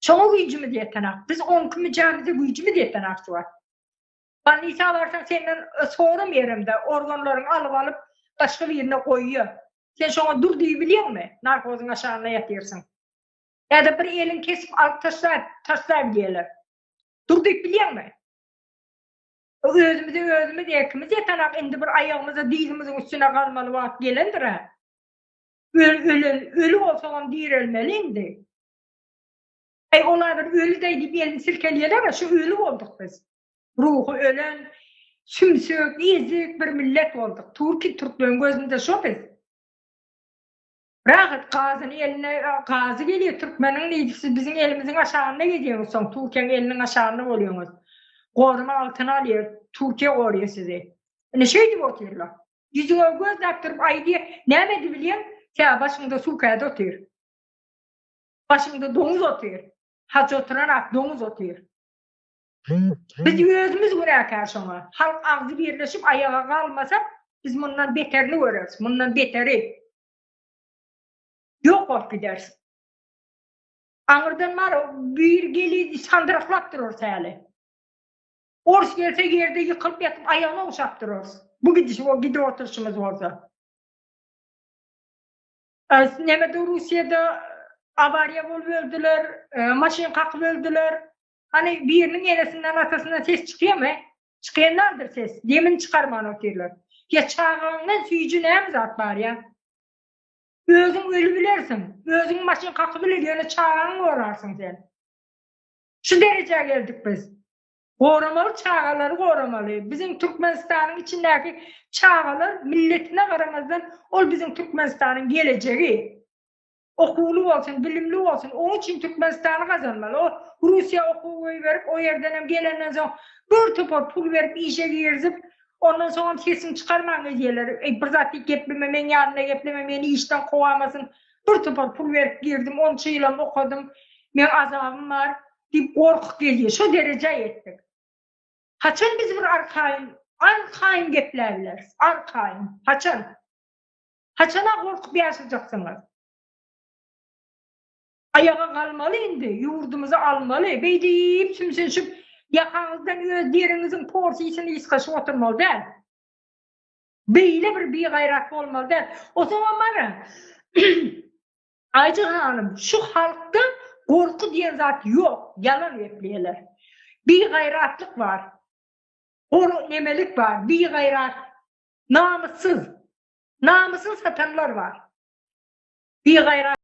Şoňa güýjümiz ýetenak. Biz onki müjämize güýjümiz ýetenak şu wagt. Bolnisa barsaň senden soramaýaram-da, organlaryňy alyp-alyp başga birine goýýa. Sen şoňa dur diýibilýäňmi? Narkozyň aşagynda ýatyrsyň. Ýa-da bir eliňi kesip alyp taşlap, taşlabilýärler. Dur diýip bilýäňmi? Özümize özümiz erkimiz ýetenak, indi bir aýagymyza dyzymyzyň üstüne galmaly wagt gelendir-ä. Ölen, öli bolsagam direlmeli indi. Eý, olar bir öli-deý diýip elini silkeleýärler-ä, şu öli bolduk biz. Ruhy ölen, sümsük, ezik bir millet bolduk. Türki, türkleriň gözünde şo biz. Rahat gazyny eline, gazy gelýär türkmeniň diýdi, siz biziň elimiziň aşagynda gezýäňiz soň, Türkiýäň eliniň aşagynda bolýaňyz. Goruma altyny alýar, Türkiýe gorýar sizi. Ine şeýdip otyrlar. Ýüzüňe gözläp durup aýdýar, näme edibilýäň? Tä başyňda suw kädi otyr. Başyňda doňuz otyr. Hajy oturan ak doňuz otyr. Biz özümiz günäkär şoňa. Halk agzy birleşip aýaga galmasa, biz mundan beterini göreris. Mundan beteri. Ýok bolup gideris. Aňyrdan bar bir geli sandyraklap durarys häli. Ors gelse ýerde ýykylyp ýatyp aýagyny ogşap durarys. Bu gidiş o gidip oturyşymyz bolsa. Nemede Russiýada awariýa bolup öldüler, maşyn kakyp öldüler. Hany biriniň enesinden atasyndan ses çykýamy? Çykýan däldir ses. Demini çykarman otyrlar. Ýa çagaňdan süýji näme zat bar ýa? Özüň ölübilersiň, özüňi maşyn kakybiler, ýöne çagaňy gorarsyň sen. Şu derejä geldik biz. Goramaly çagalary goramaly. Biziň Türkmenistanyň içindäki çagalar milletine garamazdan ol biziň Türkmenistanyň gelejegi. Okuwly bolsun, bilimli bolsun. Oň üçin Türkmenistany gazanmaly. O Russiýa okuw goýberip, o ýerdenem gelenden soň bir topar pul berip işe girizip, ondan soňam sesiňi çykarman gezýärler. Eý bir zat diýip gepleme, meň ýanymda gepleme, meni işden kowamasyn. Bir topar pul berip girdim, onça ýylam okadym, meň azabym bar. Diýip gorkup gelýär. Şo derejä ýetdik. Haçan biz bir arkaýyn, arkaýyn gepläbileris? Arkaýyn. Haçan? Haçana gorkup ýaşajaksyňyz? Aýaga galmaly indi, ýurdumyzy almaly. Beýdip sümsünşip, ýakaňyzdan öz deriňiziň porsysyny ysgaşyp oturmaly däl. Beýle bir bigaýrat bolmaly däl. Osaňam bara, Aýjy hanym, şu halkda gorky diýen zat ýok, ýalan gepleýärler. Bigaýratlyk bar. Gor nemelik bar, bigaýrat, namyssyz. Namysyny satanlar bar. Bigaýrat.